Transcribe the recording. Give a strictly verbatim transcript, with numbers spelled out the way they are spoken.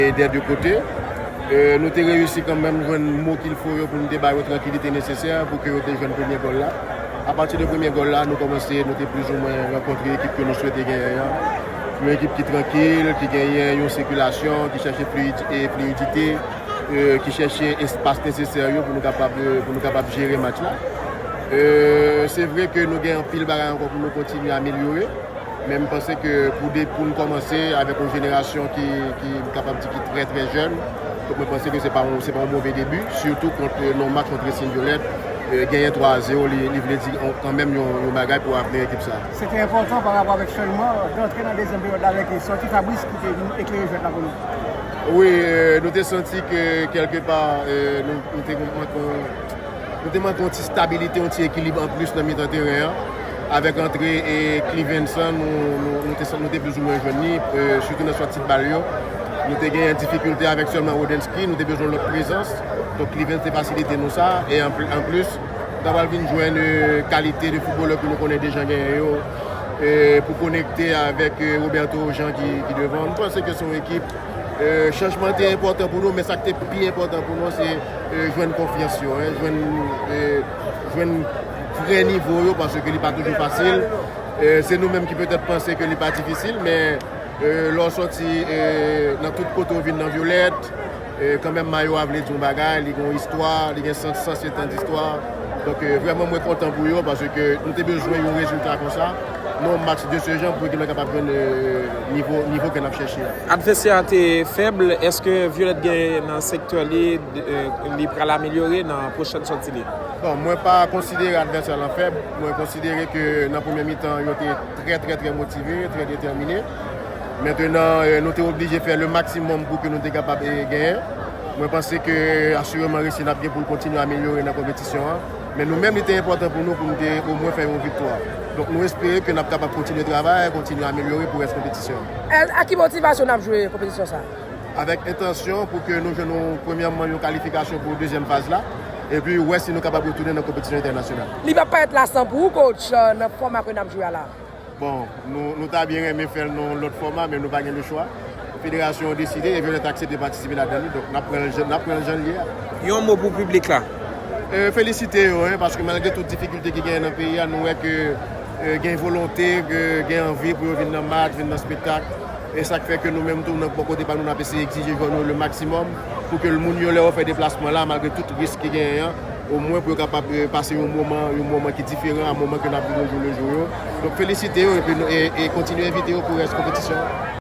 E dè de kote, e, nou te reyisi kanmenm jwenn mo kilfo yo pou nou te ba yo trankilite nesesè pou ke yo te jwenn premye gòl la. Apati de premye gòl la, nou kòmanse, nou te plizoumwen rankontre ekip ke nou swete genyen an. Yon ekip ki trankil, ki genyen yon sikilasyon, ki chèche fliyid-, e fliyidite, e, ki chèche espas nesesè yo pou nou kapab, e, pou nou kapab jere match la. E, se vre ke nou gen anpil bagay ankò pou nou kontinye amelyore. Men m panse ke pou de, pou n kòmanse avèk yon jenerasyon ki, ki m kapab di ki trè, trè jèn, donk mwen panse ke se pa yon, se pa yon move debi, sitou kont, e, nan yon match kont Racing Violet, e, genyen twa a zewo, li, li vle di yon, kanmenm yon, yon bagay pou avni ekip sa a. Se te enpòtan pa rapò avèk chanjman, de antre nan dezyèm peryòd la avèk sòti Fabrice ki te vin eklere jwèt la pou nou. Wi, e, nou te santi ke kèlkepa, e, nou, nou te manke Nou te manke yon ti stabilite, yon ti ekilib anplis nan mitan teren an. Avèk antre e Clivenson, nou, nou, nou te, nou te plizoumwen jwenn li, e, sitou nan sòti bal yo. Nou te genyen difikilte avèk sèlman Rodensky, nou te bezwen lòt prezans. Donk, Clivenson te fasilite nou sa. E anpl-, anplis, nou ta pral vin jwenn, e, kalite de foutbolè ke nou konnen deja genyen yo, e, pou konekte avèk, e, Roberto Jean ki, ki devan. M panse ke se yon ekip E, chanjman te enpòtan pou nou, men sa k te pi enpòtan pou nou, se, e, jwenn konfyans yo, en, jwenn, e, jwenn vrè nivo yo, paske li pa toujou fasil. E, se nou menm ki petèt panse ke li pa difisil, men, e, lè w sòti, e, nan tout kote w vin nan Violet, e, kanmenm mayo a vle di yon bagay, li gen yon istwa, li gen san, san sèt an distwa. Donk, e, vrèman, mwen kontan pou yo, paske nou te bezwen yon rezilta konsa. Nan yon match de ce genre pou ekip la kapab jwenn, e, nivo, nivo ke n ap chèche a. Advèsè a te fèb, èske Violet gen nan sektè li, e, li pral amelyore nan pwochèn sòti li? Bon, mwen pa konsidere advèsè lan fèb. Mwen konsidere ke nan premyè mitan, yo te trè, trè, trè motive, trè detèmine. Mentenan, e, nou te oblije fè le maksimòm pou ke nou te kapab, e, genyen. Mwen panse ke asireman resi n ap gen pou l kontinye amelyore nan konpetisyon an. Men nou menm, li te enpòtan pou nou, pou nou te omwen fè yon viktwa. Donk, nou espere ke n ap kapab kontinye travay, kontinye amelyore pou rès konpetisyon an. E, ak ki motivasyon n ap jwe konpetisyon sa a? Avèk entansyon pou ke nou jwenn yon, premyèman, yon kalifikasyon pou dezyèm faz la, epi wè si nou kapab retounen nan konpetisyon entènasyonal. Li p ap parèt lasan pou ou, coach, nan fòma ke n ap jwe a la? Bon, nou, nou ta byen renmen fè l nan yon lòt fòma, men nou pa gen lechwa. Federasyon an deside e Violet aksepte patisipe ladan li, donk n ap pran l jan, n ap pran l jan l ye a. Yon mo pou piblik la? E, felisite yo, en, paske malgre tout difikilte ki genyen nan peyi a, nou wè ke, e, gen volonte, ke gen anvi pou yo vin nan match, vin nan espektak. E sa k fè ke nou menm tou, nan bò kote pa nou, n ap eseye egzije jwè nou le maksimòm pou ke moun yo, lè yo fè deplasman la, malgre tout risk ki genyen an, omwen pou yo kapab, e, pase yon moman, yon moman ki diferan a moman ke n ap viv yo jou le jou yo. Donk, felisite yo epi nou, e, e kontinye envite yo pou rès konpetisyon an.